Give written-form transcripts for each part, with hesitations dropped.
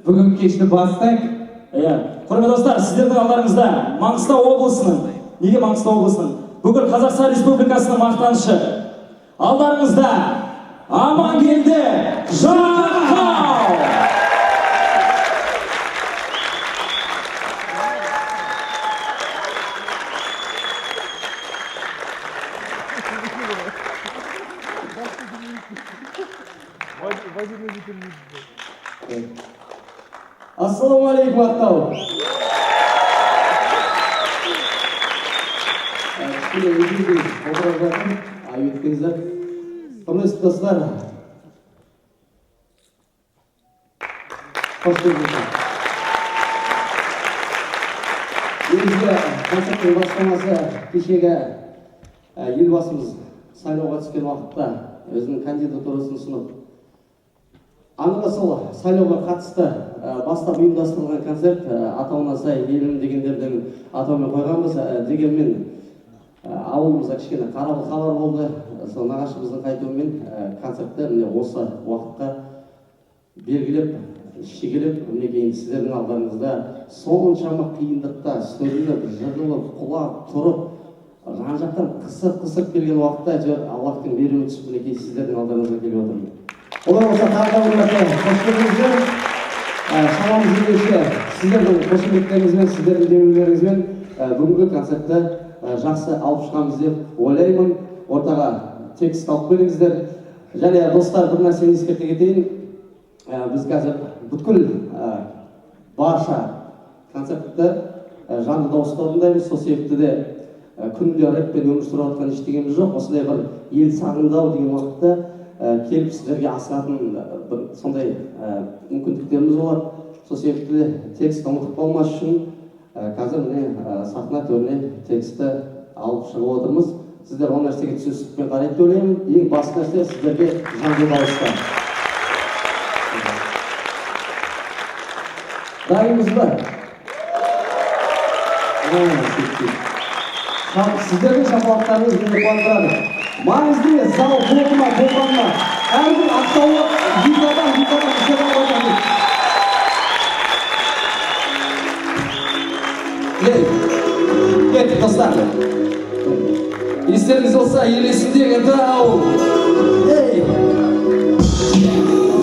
Бүгінгі кешті бастайық. Иә, құрметті достар, сіздердің алдарыңызда Маңғыстау облысының, неге Маңғыстау облысының, бүкіл Қазақстан Республикасының мақтанышы. Алдарыңызда Амангелді Жақау! Ассалаумағалейкум, Ақтау! Кішкене өзімдей отырып жатырмын, айып етпеңіздер. Құрметті достар, қош келдіңіздер. Негізгі концерттің бастамасы кешегі елбасымыз сайлауға түскен уақытта өзінің кандидатурасын ұсынып, анығы сол сайлауға қатысты бастап ұйымдастырылған концерт, атауына сай «Елім» дегендердің атауымен қойғанбыз. Дегенмен ауылымызда кішкене қаралы хабар болды. Сол нағашымыздың қайтуымен концертті міне осы уақытқа белгілеп, шегелеп, мінекей енді сіздердің алдарыңызда соншама қиындықта сүрініп, жығылып, құлап тұрып, жан жақтан қысып қысып келген уақытта, әйтеуір Аллахтың беруі түсіп, мінекей сіздердің алдарыңызға келіп отырмын. Олай болса, тағы да бір мәрте қош келдіңіздер. Шамамыз келгенше сіздердің қошеметтеріңізбен, сіздердің демеулеріңізбен бүгінгі концертті жақсы алып шығамыз деп ойлаймын. Ортаға текст алып келіңіздер. Және, достар, бір нәрсені ескерте кетейін. Біз қазір бүткіл барша концертті жанды дауыста орындаймыз. Сол себепті де күнде рэппен өмір сүріп жатқан ештеңеміз жоқ. Осындай бір ел сағынды ау деген уақытта келіп сіздерге асығатын бір сондай мүмкіндіктеріміз болады. Сол себепті де текст ұмытып қалмас үшін қазір міне сахна төріне текстті алып шығып отырмыз. Сіздер ол нәрсеге түсіністікпен қарайды деп ойлаймын. Ең басты нәрсе сіздерге жанды дауыста. Дайынбыз ба? Сіздердің шапалақтарыңыз мені қуантырады. Маңызды емес, зал болды ма, болмады ма. Әрбір ақтаулық екі адам, екі адам, үш адам айтады. Ей, кеттік, достар. Естеріңізде болса, ел есіндегі тау. Ей!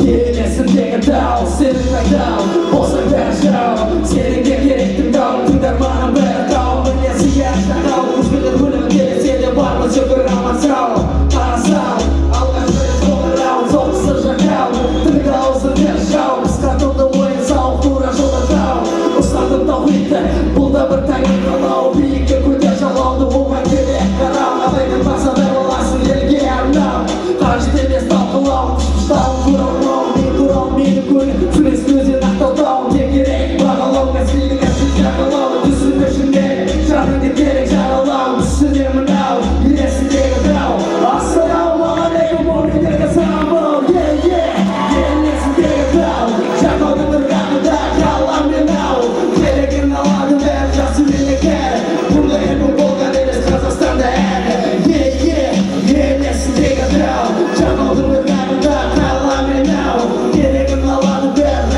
Ел есіндегі тау, сенің таңдау, болсаң бәрі жау, сенің де керек тыңдау, тыңдарманым бәрі тау, мінезі жақтау, өзгелер өлім келсе де бармыз шүкір аман сау. Қарасау, алғашқы рет соңғы раунд, соққысы жақтау, тілің аузын бер жау, қысқартылды ойын сауық, тура жолда тау. Ұстадым таухидты, бұл да бір тәңір қалау, биікке көтер жалауды, оған керек қарау, абайдың мақсаты боласың елге арнау. Қажет емес талқылау, тауын көре алмау, мен туралы мені көріп, сөйлесін өзен Ақтау тауын, не керек бағалау, кәсібидің әсіл жағалау, түсінуші не, жаныңды керек жаралау, түсінемін ау, ел есіндегі тау. Ассалаумағалейкум, муминдерге салам, е, е, ел есіндегі тау, Жақаудың ырғағында қаламмен ау, керегін алады бәрі жақсы менікі, бұндай рэпім болған емес Қазақстанда әлі, е, е, ел есіндегі тау, Жақаудың ырғағында қаламмен ау, керегін алады бәрі.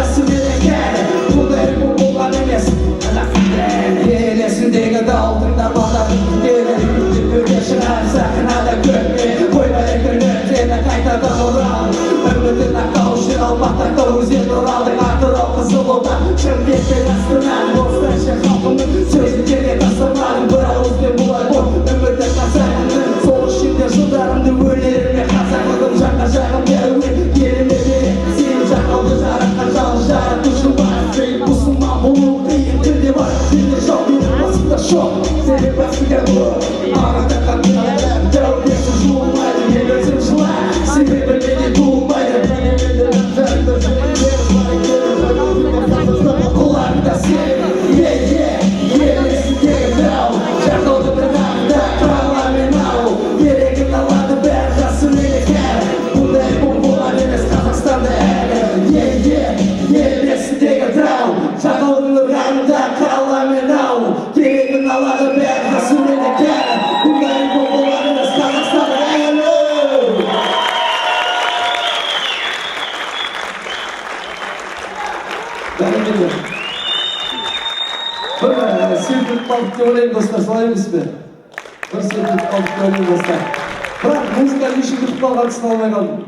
Бәрекелді. Бір серпіліп қалдық деп ойлаймын, достар, солай емес пе? Бір серпіліп қалдық деп ойлаймын, достар. Бірақ музыка не үшін бітіп қалғанын түсіне алмай қалдым.